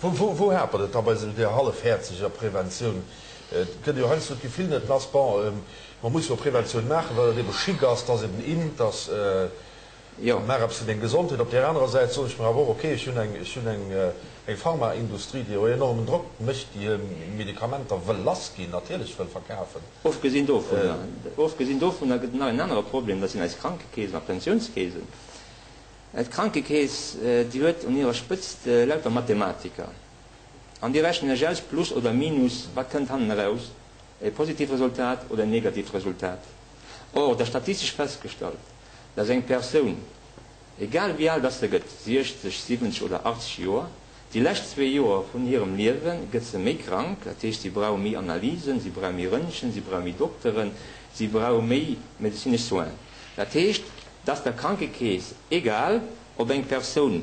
Wou hapert et da bei esou där hallefhäerzeger Preventioun? Et gëtt jo heiansdo d'Gefill net lass, bon, mer musse jo Preventioun maachen, well et ebe chic ass, et ass eben in, et ass, maach eppes fir deng Gesondheet. Op där anerer Säit soen ech mer awer och, okay, ech hunn eng, ech hunn eng, eng Pharmaindustrie, déi jo enormen Drock mécht, déi hir Medikamenter wëll lassginn, natierlech wëll verkafen. Ofgesinn dovunner, ofgesinn dovunner gëtt et nach en anere Problem, dat sinn eis Krankekeesen a Pensiounskeesen. D'Krankekeess, déi huet un hirer Spëtzt lauter Mathematiker. An déi rechnen lech aus, Plus oder Minus, wat kënnt hannen eraus, e positiivt Resultat oder en negatiivt Resultat. Or, et ass statistesch festgestallt, dass eng Persoun, egal wéi al dass se gëtt, 60, 70 oder 80 Joer, déi lescht zwee Joer vun hirem Liewe gëtt se méi krank, dat heescht, si brauch méi Analysen, si brauch méi Röntgen, si brauch méi Dokteren, si brauch méi medezinesch Soinen. Dat heescht, dass der Krankekeess, egal ob eng Persoun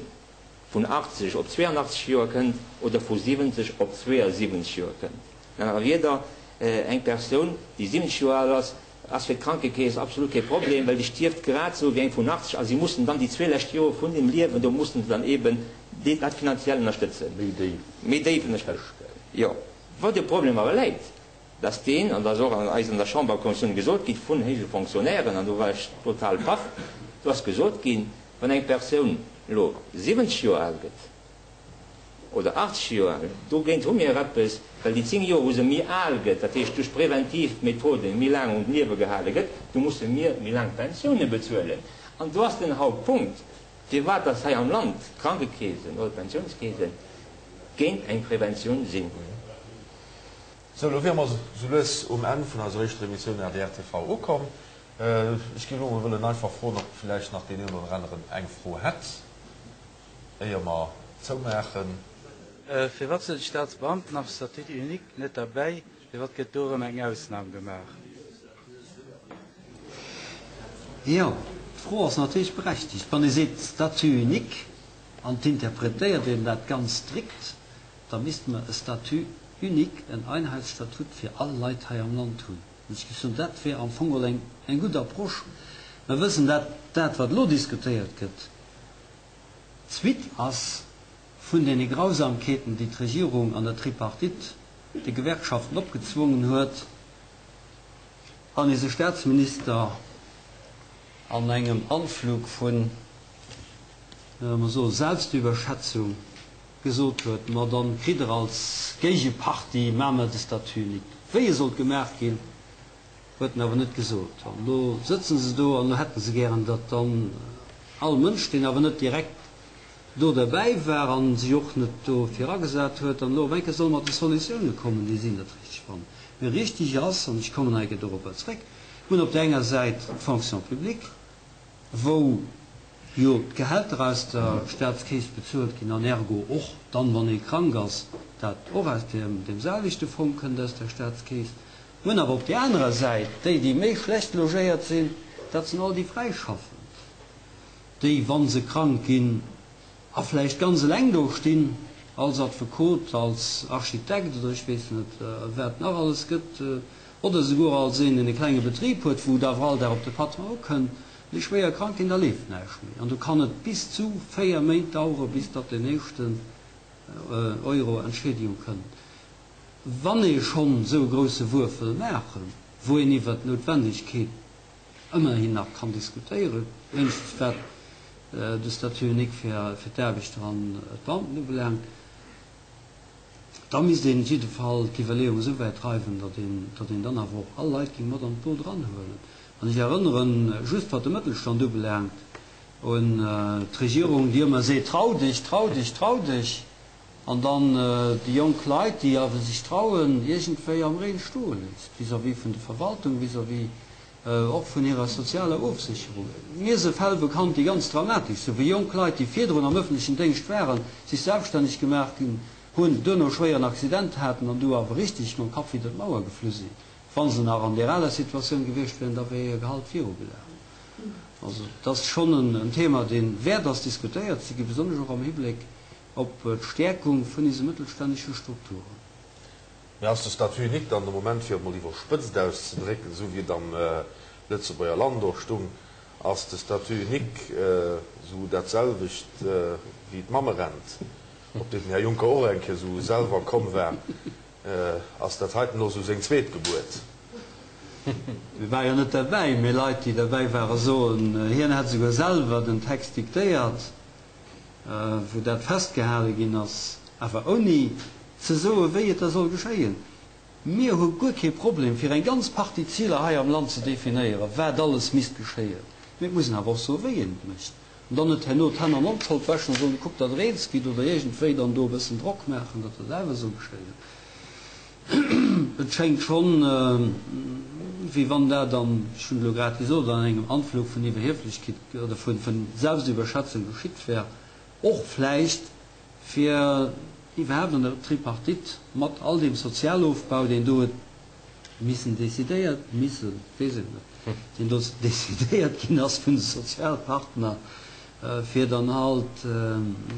vun 80 op 82 Joer kënnt oder vu 70 op 72 Joer kënnt. An anere Wierder, eng Persoun, déi 70 Joer al ass, ass fir d'Krankekeess absolut kee Problem, well déi stierft grad esou wéi eng vun 80 a si mussen dann déi zwee lescht Joer vun dem Liewen, do mussen se dann eeben dat finanziell ënnerstëtzen. Méi déif. Méi déif ënnerstëtzen, jo. Wou de Problem awer läit, dass deen, an dat ass och an eis an der Chamberkommissioun gesot gi vun héije Fonctionnairen, an do war ech total paff, do ass gesot ginn, Wann eng Persoun elo 70 Joer al gëtt oder 80 Joer al, dogéint hu mir eppes, well déi 10 Joer, wou se méi al gëtt, dat heescht duerch preventiv Methoden méi laang um Liewe gehale gëtt, do musse mir méi laang Pensioune bezuelen. An do ass den Hauptpunkt, firwat dass hei am Land d'Krankekeesen oder d'Pensiounskeese géint eng Preventioun sinn. Sou, elo wiere mer sou lues um Enn vun eiser éischter Emissioun adr TV ukomm. Ech géif elo mol wëllen einfach froen, ob villäicht nach deen een oder aneren eng Fro hätt, éier mer zoumaachen. Firwat sinn d'Staatsbeamten am Statut unique net derbäi? Firwat gëtt do erëm eng Ausnam gemaach? Jo, d'Fro ass natierlech berechtigt. Wann ee seet Statut unique an et interpretéiert een dat ganz strikt, da misste mer e Statut unique, en Einheitsstatut fir all Leit hei am Land hunn. Ech géif soen, dat wär am Fong geholl eng gutt Approche. Mer wëssen, dat dat, wat elo diskutéiert gëtt, d'Suite ass vun deene Grausamkeeten, déi d'Regierung an der Tripartite de Gewerkschaften opgezwongen huet, an eise Statsminister an engem Anflug vun, wéi soll mer soen, Selbstüberschätzung gesot huet, ma dann kritt Der als Géigepartie, maache mer de Statut unique. Wéi e sollt gemaach ginn, huet en awer net gesot. An elo sëtzen se do an elo hätte se gären, datt dann all Mënsch, deen awer net direkt do derbäi war a sech och net dofir agesat huet, dann elo op eng Kéier soll mat de Solutioune kommen, déi si net richteg fannen. Mee richteg ass, an ech kommen nach eng Kéier doropper zréck, mir hunn op där enger Säit d'Fonction publique, wou jo d'Gehälter aus der Staatskeess bezuelt ginn an ergo och dann, wann ee krank ass, dat och aus deem selwechte Fong kënnt, aus der Staatskeess. Mir hunn awer op där anerer Säit déi, déi méi schlecht logéiert sinn, dat sinn all déi Fräischaffend, déi, wa se krank ginn a vläicht ganz eleng do stinn, als Affekot, als Architekt oder ech weess net, wat nach alles gëtt, oder esouguer als een, deen e klenge Betrib huet, wou et awer all Dag op de Patron ukënnt, déi schwéier krank ginn, da leeft näischt méi. An do kann et bis zu 4 Méint dauere bis datt den éischten Euro Entschädigung kënnt. Wann ee schonn esou e grousse Wuerf wëll maachen, wou een iwwert d'Noutwendegkeet ëmmerhin nach kann diskutéieren, wéinstens wat de Statut unique fir d'Aarbechter an d'Beamten ubelaangt, Da misst een op jidde Fall d'Iwwerleeung esou wäit dreiwen, datt een, datt een dann awer och all Leit géing mat an d'Boot eranhuelen. An ech erënneren, just wat de Mëttelstand ubelaangt, un d'Regierung, déi ëmmer seet, Trau dech, trau dech, trau dech! An dann déi jonk Leit, déi awer sech trauen, iergendwéi am Reen stoe léisst vis-à-vis vun de Verwaltung, vis-à-vis och vun hirer sozialer Ofsécherung. Mir si Fäll bekannt, déi ganz dramatesch sinn, wou jonk Leit, déi virdrun am öffentlechen Déngscht waren, sech selbststänneg gemaach ginn hunn, duerno schwéier en Accident haten an du awer richteg mam Kapp widder d'Mauer geflu sinn. Wa se nach an där aler Situatioun gewiescht wären, da wär hir Gehalt virugelaf. Also et ass schonn en Thema, dee wäert ass diskutéiert ze ginn, besonnesch och am Hibléck op d'Stäerkung vun ise mëttelstännege Strukturen. Mee ass de Statut unique dann de Moment, fir et mol iwwerspëtzt auszedrécken, esou wéi et am Lëtzebuerger Land och stung, ass de Statut unique esou dat selwecht wéi d'Mammerent? Op déi den Här Juncker och eng Kéier esou selwer komm war. Ass dat heiten elo esou seng zweet Gebuert? Hie war jo net derbäi, mee Leit, déi derbäi waren, soen, hien hätt esouguer selwer den Text diktéiert, wou dat festgehale ginn ass, awer ouni ze soen, wéi et da soll geschéien. Mir hu guer kee Problem, fir eng ganz Partie Ziler hei am Land ze definéieren, wat alles misst geschéien, mee et muss een awer och soen, wéi een et mécht. An dann net herno d'Hänn an Onschold wäschen a soen, kuckt, datt Der eens gitt, oder iergendwéi dann do e bëssen Drock maachen, datt dat awer esou geschéien. Et schéngt schonn, wéi wann dat an, ech hunn et elo grad gesot, an engem Anflug vun Iwwerhieflechkeet oder vu Selbstüberschätzung geschitt wär, och vläicht fir iwwerhaapt an der Tripartite mat all deem Sozialofbau, deen do huet missen decidéiert, missen, weess een net, deen do decidéiert ginn ass vun de Sozialpartner, fir dann halt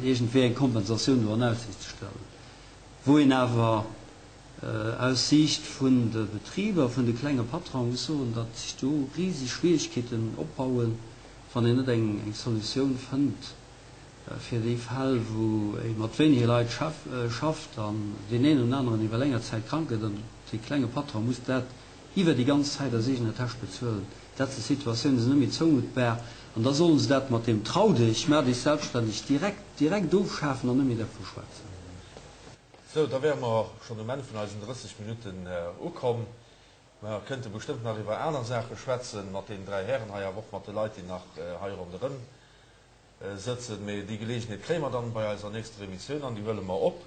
iergendwéi eng Kompensatioun do an Aussiicht ze stellen. Wou een awer aus Siicht vun de Betriber, vun de klenge Patronen muss soen, datt sech do riseg Schwierigkeeten opbauen, wann een net eng Solutioun fënnt fir déi Fäll, wou ee mat wéinege Leit schafft an deen een oder aneren iwwer länger Zäit krank gëtt an dee klenge Patron muss dat iwwer déi ganz Zäit aus eegener Täsch bezuelen. Dat si Situatiounen, déi sinn net méi zoumuttbar an da solle se dat mat deem Trau dech, maach dech selbststänneg direkt, direkt ofschafen an net méi dervu schwätzen. Sou, da wäre mer schonn um Enn vun eisen 30 Minutten ukomm. Mer kënnte bestëmmt nach iwwer aner Saache schwätzen, mat deenen dräi Hären hei, awer och mat de Leit, déi nach hei ronderëm sëtzen. Mee déi Geleegenheet kréie mer dann bei eiser nächster Emissioun an déi huele mer op.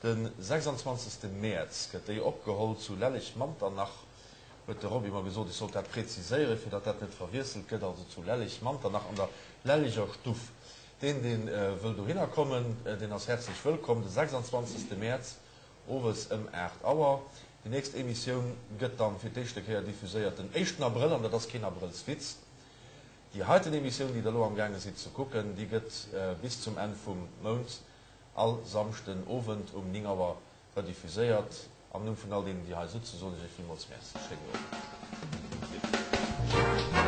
De 26. Mäerz gëtt déi opgeholl zu Lelleg-Manternach, huet de Roby mer gesot. Ech sollt dat präziséieren, fir datt dat net verwiesselt gëtt, also zu Lelleg-Manternach an der Lelleger Stuff. Deen, dee wëll dohinner kommen, deen ass häerzlech wëllkomm de 26. Mäerz owes ëm 8 Auer. Déi nächst Emissioun gëtt dann fir d'éischte Kéier diffuséiert den éischten Abrëll, an dat ass keen Abrëllswitz. Déi heiten Emissioun, déi der elo am gaange sidd ze kucken, déi gëtt bis zum Enn vum Mount all Samschden Owend um 9 Auer rediffuséiert. Am Numm vun all deenen, déi hei sëtzen, soen ech Iech villmools Merci. Schéinen Owend.